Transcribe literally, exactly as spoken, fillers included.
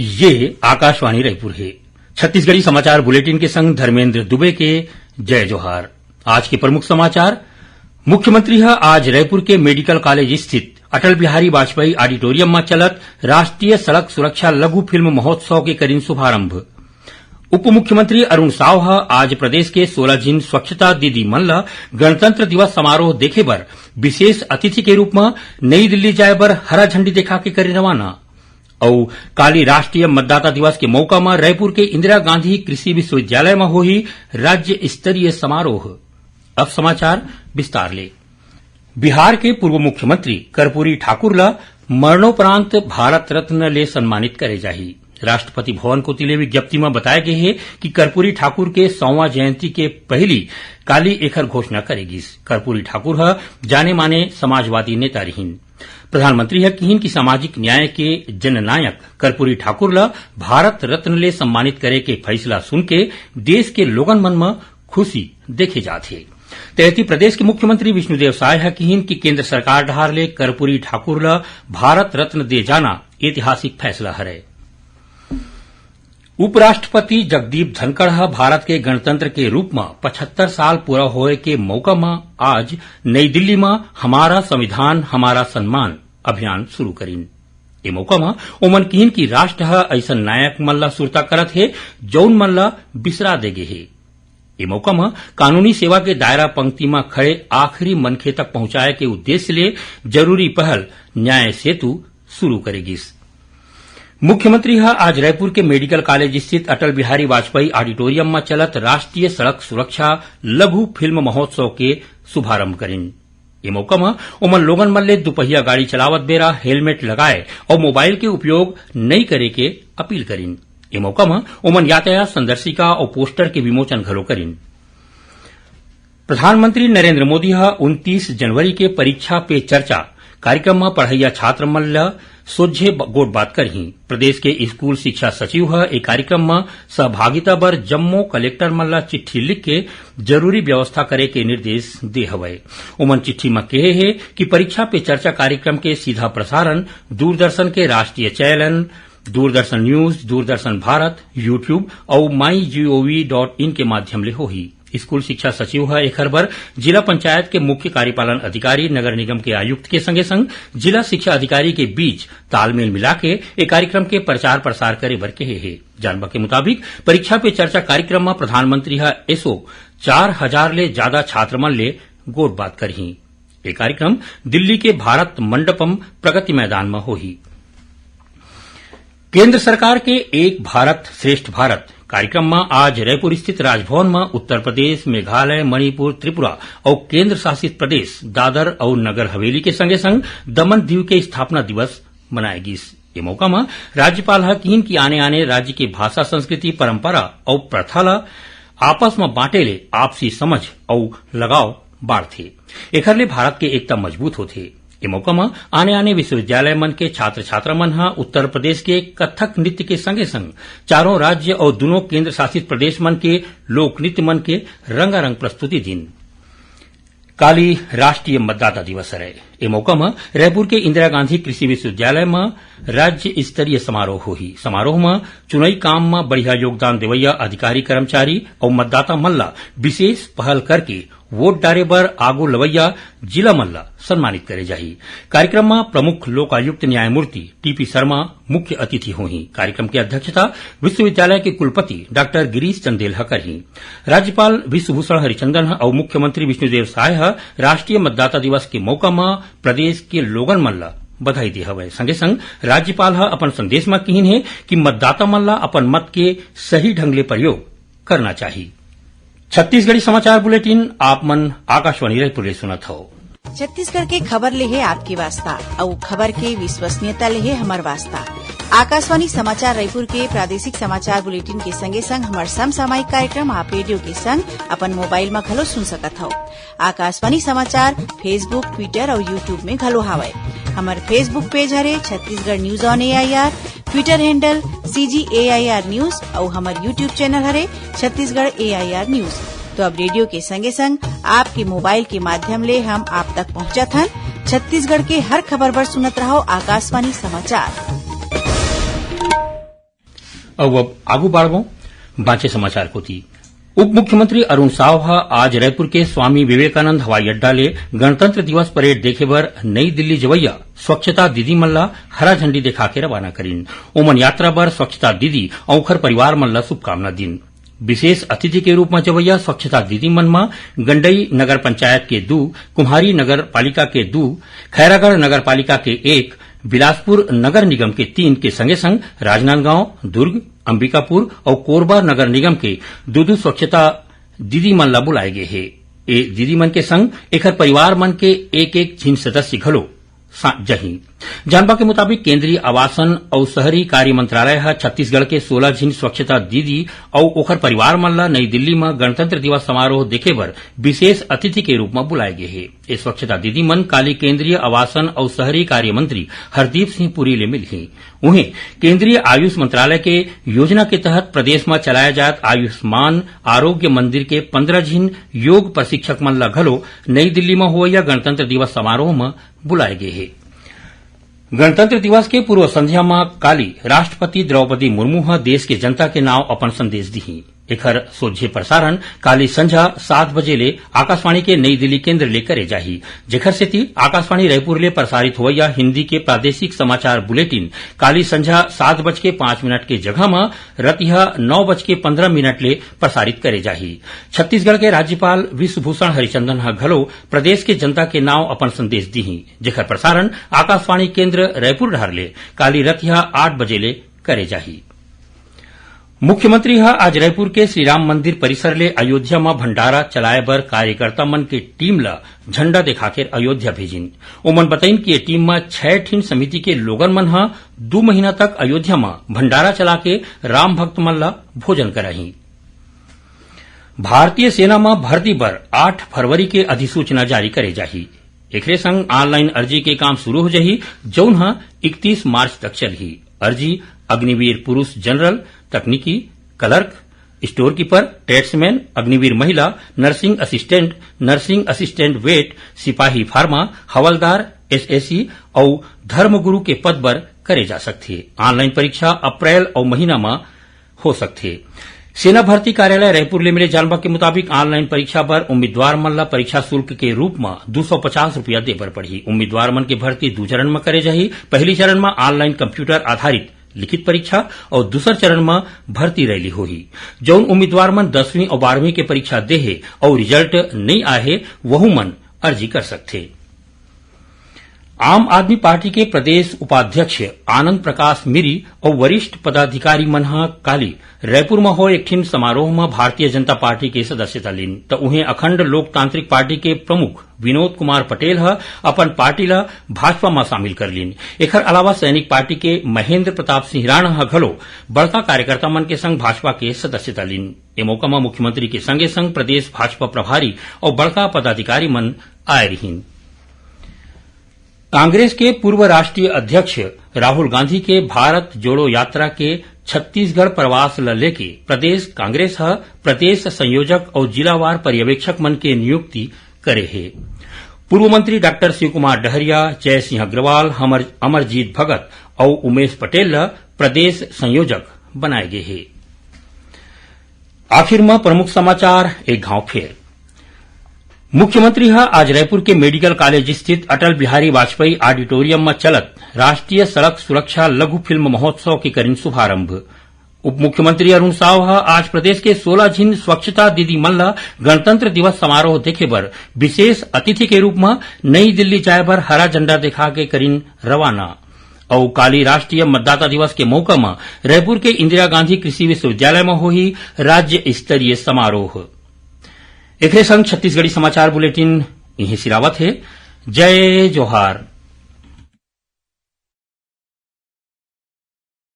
ये आकाशवाणी रायपुर हे। छत्तीसगढ़ी समाचार बुलेटिन के संग धर्मेंद्र दुबे के जय जोहार। आज के प्रमुख समाचार। मुख्यमंत्री ह आज रायपुर के मेडिकल कॉलेज स्थित अटल बिहारी वाजपेयी ऑडिटोरियम म चलत राष्ट्रीय सड़क सुरक्षा लघु फिल्म महोत्सव के करिन शुभारंभ। उप मुख्यमंत्री अरुण साव ह आज प्रदेश के सोलह झिन स्वच्छता दीदी मन ल गणतंत्र दिवस समारोह देखे बर विशेष अतिथि के रूप म नई दिल्ली जाय बर हरा झंडी देखा के करिन रवाना। अउ काली राष्ट्रीय मतदाता दिवस के मौका म रायपुर के इंदिरा गांधी कृषि विश्वविद्यालय म होही राज्य स्तरीय समारोह। अब समाचार विस्तार ले। बिहार के पूर्व मुख्यमंत्री कर्पूरी ठाकुर ल मरणोपरांत भारत रत्न ले सम्मानित करे जाही। राष्ट्रपति भवन कोति ले विज्ञप्ति म बताय गे हे कि कर्पूरी ठाकुर के सौवां जयंती के पहिली काली एखर घोषणा करे गिस। कर्पूरी ठाकुर ह जाने माने समाजवादी नेता रिहिन। प्रधानमंत्री ह किहिन कि सामाजिक न्याय के जननायक कर्पूरी ठाकुर ल भारत रत्न ले सम्मानित करे के फैसला सुनके देश के लोगन मन म खुशी देखे जात हे। तेती प्रदेश के मुख्यमंत्री विष्णुदेव साय ह किहिन कि केंद्र सरकार डहार ले कर्पूरी ठाकुर ल भारत रत्न दे जाना ऐतिहासिक फैसला हरय। उपराष्ट्रपति जगदीप धनखड़ ह भारत के गणतंत्र के रूप म पचहत्तर साल पूरा होए के मौका म आज नई दिल्ली म हमारा संविधान, हमारा सम्मान अभियान शुरू करिन। ए मौका म ओमन किहिन कि राष्ट्र ह अइसन नायक मन ल सुरता करत हे, जउन मन ल बिसरा दे गे हे। ए मौका म कानूनी सेवा के दायरा पंक्ति म खड़े आखिरी मनखे तक पहुंचाए के उद्देश्य ले जरूरी पहल न्याय सेतु शुरू करे गिस। मुख्यमंत्री ह आज रायपुर के मेडिकल कॉलेज स्थित अटल बिहारी वाजपेयी ऑडिटोरियम म चलत राष्ट्रीय सड़क सुरक्षा लघु फिल्म महोत्सव के शुभारंभ करिन। ए मौका म ओमन लोगन मन ले दुपहिया गाड़ी चलावत बेरा हेलमेट लगाए अउ मोबाइल के उपयोग नइ करे के अपील करिन। ए मौका म ओमन यातायात संदर्शिका अउ पोस्टर के विमोचन घलो करिन। प्रधानमंत्री नरेंद्र मोदी ह उनतीस जनवरी के परीक्षा पे चर्चा कार्यक्रम म पढ़इया छात्र मन ल सोझे ब-, गोठ बात करही। प्रदेश के स्कूल शिक्षा सचिव ह ए कार्यक्रम म सहभागिता बर जम्मो कलेक्टर मन ल चिट्ठी लिख के जरूरी व्यवस्था करे के निर्देश दे हवय। ओमन चिट्ठी म केहे हे कि परीक्षा पे चर्चा कार्यक्रम के सीधा प्रसारण दूरदर्शन के राष्ट्रीय channel, Doordarshan news, Doordarshan Bharat, YouTube अउ माई जीओवी डॉट इन के माध्यम ले होही। स्कूल शिक्षा सचिव ह एखर बर जिला पंचायत के मुख्य कार्यपालन अधिकारी, नगर निगम के आयुक्त के संगे संग जिला शिक्षा अधिकारी के बीच तालमेल मिलाके ए कार्यक्रम के प्रचार प्रसार करे बर केहे हे। जानबा के मुताबिक, परीक्षा पे चर्चा कार्यक्रम म प्रधानमंत्री ह एसो चार हजार ले जादा छात्र मन ले गोठ बात करही। ए कार्यक्रम दिल्ली के भारत मंडपम प्रगति मैदान म होही। केंद्र सरकार के एक भारत श्रेष्ठ भारत कार्यक्रम म आज रायपुर स्थित राजभवन म उत्तर प्रदेश, मेघालय, मणिपुर, त्रिपुरा अउ केंद्र शासित प्रदेश दादर अउ नगर हवेली के संगे संग दमन दीव के स्थापना दिवस मनाए गिस। ए मौका म राज्यपाल ह किहिन कि आने-आने राज्य के भाषा, संस्कृति, परंपरा अउ प्रथा ल आपस म बांटे ले आपसी समझ अउ लगाव बाढ़थे। एखर ले भारत के एकता मजबूत होथे। ए मौका म आने-आने विश्वविद्यालय मन के छात्र-छात्रा मन ह उत्तर प्रदेश के कथक नृत्य के संगे-संग चारों राज्य अउ दुनों केंद्र शासित प्रदेश मन के लोक नृत्य मन के रंगारंग प्रस्तुति दिन। काली राष्ट्रीय मतदाता दिवस हरय। ए मौका म रायपुर के इंदिरा गांधी कृषि विश्वविद्यालय म राज्य स्तरीय समारोह होही। समारोह म चुनई काम म बढ़िया योगदान देवइया अधिकारी, कर्मचारी अउ मतदाता मन ल विशेष पहल करके वोट डारे बर आगू लवइया जिला मन ल सम्मानित करे जाही। कार्यक्रम म प्रमुख लोकायुक्त न्यायमूर्ति टीपी शर्मा मुख्य अतिथि होही। कार्यक्रम के अध्यक्षता विश्वविद्यालय के कुलपति डॉक्टर गिरीश चंदेल ह करही। राज्यपाल विश्वभूषण हरिचंदन ह अउ मुख्यमंत्री विष्णुदेव साय ह राष्ट्रीय मतदाता दिवस के मौका म प्रदेश के लोगन मन ल बधाई दे हवय। संगे संग राज्यपाल ह अपन संदेश म किहिन हे कि मतदाता मन ल अपन मत के सही ढंग ले प्रयोग करना चाही। छत्तीसगढ़ी समाचार बुलेटिन आप मन आकाशवाणी रायपुर ले सुनत हव। छत्तीसगढ़ के खबर ले हे आपके वास्ता, अउ खबर के विश्वसनीयता ले हे हमर वास्ता। आकाशवाणी समाचार रायपुर के प्रादेशिक समाचार बुलेटिन के संगे संग हमर समसामयिक कार्यक्रम आप रेडियो के संग अपन मोबाइल म घलो सुन सकत हव। आकाशवाणी समाचार Facebook, Twitter अउ YouTube में घलो हावय। हमर Facebook पेज हरे Chhattisgarh news on AIR, Twitter handle CG AIR news अउ हमर YouTube चैनल हरे छत्तीसगढ़ एआईआर न्यूज। तो अब रेडियो के संगे संग आपके मोबाइल के माध्यम ले हम आप तक पहुंचत हन। छत्तीसगढ़ के हर खबर बर सुनत रहव आकाशवाणी समाचार। अउ अब आगू बाढ़बो बांचे समाचार कोति। उप मुख्यमंत्री अरुण साव ह आज रायपुर के स्वामी विवेकानंद हवाई अड्डा ले गणतंत्र दिवस परेड देखे बर नई दिल्ली जवैया स्वच्छता दीदी मन ला हरा झंडी देखा के रवाना करिन। ओमन यात्रा बर स्वच्छता दीदी अउ ओखर परिवार मन ला शुभकामना दिन। विशेष अतिथि के रूप म जवैया स्वच्छता दीदी मन म गंडई नगर पंचायत के दू, कुम्हारी नगर पालिका के दू, खैरागढ़ नगर पालिका के एक, बिलासपुर नगर निगम के तीन के संगे संग राजनांदगांव, दुर्ग, अंबिकापुर अउ कोरबा नगर निगम के दू दू स्वच्छता दीदी मन ला बुलाए गे हे। ए दीदी मन के संग एखर परिवार मन के एक एक झिन सदस्य घलो सा-, जही। जानबा के मुताबिक केंद्रीय आवासन अउ शहरी कार्य मंत्रालय ह छत्तीसगढ़ के सोलह झिन स्वच्छता दीदी अउ ओखर परिवार मन ला नई दिल्ली म गणतंत्र दिवस समारोह देखे बर विशेष अतिथि के रूप म बुलाए गे हे। ए स्वच्छता दीदी मन काली केंद्रीय आवासन अउ शहरी कार्य मंत्री हरदीप सिंह पुरी ले मिलही। उहें, केंद्रीय आयुष मंत्रालय के योजना के तहत प्रदेश म चलाए जात आयुष्मान आरोग्य मंदिर के पंद्रह झिन योग प्रशिक्षक मन ला घलो नई दिल्ली म होवइया गणतंत्र दिवस समारोह म बुलाए गे हे। गणतंत्र दिवस के पूर्व संध्या म काली राष्ट्रपति द्रौपदी मुर्मू ह देश के जनता के नाव अपन संदेश दिही। एखर सोझे प्रसारण काली संझा सात बजे ले आकाशवाणी के नई दिल्ली केंद्र ले करे जाही, जेखर सेती आकाशवाणी रायपुर ले प्रसारित होवइया हिंदी के प्रादेशिक समाचार बुलेटिन काली संझा सात बज के पाँच मिनट के जगह म रतिहा नौ बज के पंद्रह मिनट ले प्रसारित करे जाही। छत्तीसगढ़ के राज्यपाल विश्वभूषण हरिचंदन ह घलो प्रदेश के जनता के नाव अपन संदेश दिही, जेखर प्रसारण आकाशवाणी केंद्र रायपुर डहार ले काली रतिहा आठ बजे ले करे जाही। मुख्यमंत्री ह आज रायपुर के श्री राम मंदिर परिसर ले अयोध्या म भंडारा चलाए बर कार्यकर्ता मन के टीम ल झंडा देखाके अयोध्या भेजिन। ओमन बताइन कि ये टीम म छह ठिन समिति के लोगन मन ह दू महीना तक अयोध्या म भंडारा चला के राम भक्त मन ल भोजन कराही। भारतीय सेना म भर्ती बर आठ फरवरी के अधिसूचना जारी करे जाही। एकरे संग ऑनलाइन अर्जी के काम शुरू हो जाही, जौन ह इकतीस मार्च तक चलही। अर्जी अग्निवीर पुरुष जनरल, तकनीकी, clerk, store keeper, tradesman, Agniveer महिला, nursing assistant, nursing assistant vet, सिपाही फार्मा, हवलदार, एसएसी अउ धर्मगुरु के पद बर करे जा सकथे। ऑनलाइन परीक्षा अप्रैल अउ महीना म हो सकथे। सेना भर्ती कार्यालय रायपुर ले मिले जानबा के मुताबिक ऑनलाइन परीक्षा बर उम्मीदवार मन ला परीक्षा शुल्क के रूप म दू सौ पचास रुपया दे बर पड़ही। उम्मीदवार मन के भर्ती दू चरण म करे जाही। पहली चरण म ऑनलाइन कंप्यूटर आधारित लिखित परीक्षा अउ दूसर चरण म भर्ती रैली होही। जौन उम्मीदवार मन दसवीं अउ बारहवीं के परीक्षा दे हे अउ रिजल्ट नइ आए हे, वहू मन अर्जी कर सकथे। आम आदमी पार्टी के प्रदेश उपाध्यक्ष आनंद प्रकाश मिरी अउ वरिष्ठ पदाधिकारी मन ह काली रायपुर म होय एक ठिन समारोह म भारतीय जनता पार्टी के सदस्यता लीन, त उहें अखंड लोकतांत्रिक पार्टी के प्रमुख विनोद कुमार पटेल ह अपन पार्टी ल भाजपा म शामिल कर लीन। एखर अलावा सैनिक पार्टी के महेंद्र प्रताप सिंह राणा ह घलो बड़का कार्यकर्ता मन के संग भाजपा के सदस्यता लीन। ए मौका म मुख्यमंत्री के संगे संग प्रदेश भाजपा प्रभारी अउ बड़का पदाधिकारी मन आए रिहीन। कांग्रेस के पूर्व राष्ट्रीय अध्यक्ष राहुल गांधी के भारत जोड़ो यात्रा के छत्तीसगढ़ प्रवास ल लेके प्रदेश कांग्रेस ह प्रदेश संयोजक अउ जिलावार पर्यवेक्षक मन के नियुक्ति करे हे। पूर्व मंत्री डॉक्टर शिव कुमार डहरिया, जय सिंह अग्रवाल, हमर-, अमरजीत भगत अउ उमेश पटेल ल प्रदेश संयोजक बनाए गे हे। आखिर म प्रमुख समाचार एक घाव फेर। मुख्यमंत्री ह आज रायपुर के मेडिकल कॉलेज स्थित अटल बिहारी वाजपेयी ऑडिटोरियम म चलत राष्ट्रीय सड़क सुरक्षा लघु फिल्म महोत्सव के करिन शुभारंभ। उप मुख्यमंत्री अरुण साव ह आज प्रदेश के सोलह झिन स्वच्छता दीदी मन ल गणतंत्र दिवस समारोह देखे बर विशेष अतिथि के रूप म नई दिल्ली जाए बर हरा झंडा देखा के करिन रवाना। अउ काली राष्ट्रीय मतदाता दिवस के मौका म रायपुर के इंदिरा गांधी कृषि विश्वविद्यालय म होही राज्य स्तरीय समारोह। एकरे संग छत्तीसगढ़ी समाचार बुलेटिन इहें सिरावत हे। जय जोहार।